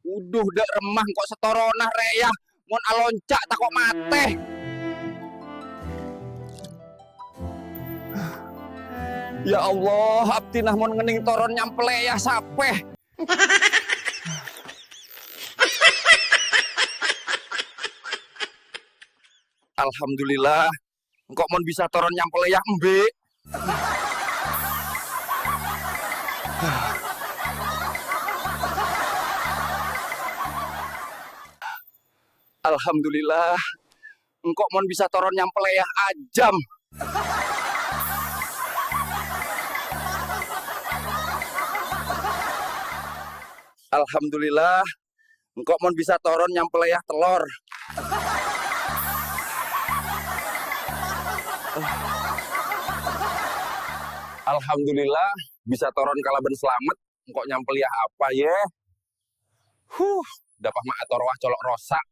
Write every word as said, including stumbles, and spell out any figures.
Udhu, dâ' remma engko' satoronna rè, yâ. Mon alonca' tako' matè. Ya Allah, abdhina mon ngennèng toron nyamplè, yâ, sapè. Alhamdulillah, engko' mon bisa toron nyamplè, yâ, embi'. Alhamdulillah, engko' mon bisa toron nyamplè, yâ, ajâm. Alhamdulillah, engko' mon bisa toron nyamplè, yâ, tellor. Alhamdulillah, bisa toron kalabân salamet. Engko' nyamplè, yâ, apa, yâ? Huh, dâpa' ma' atorowa colo' rosak.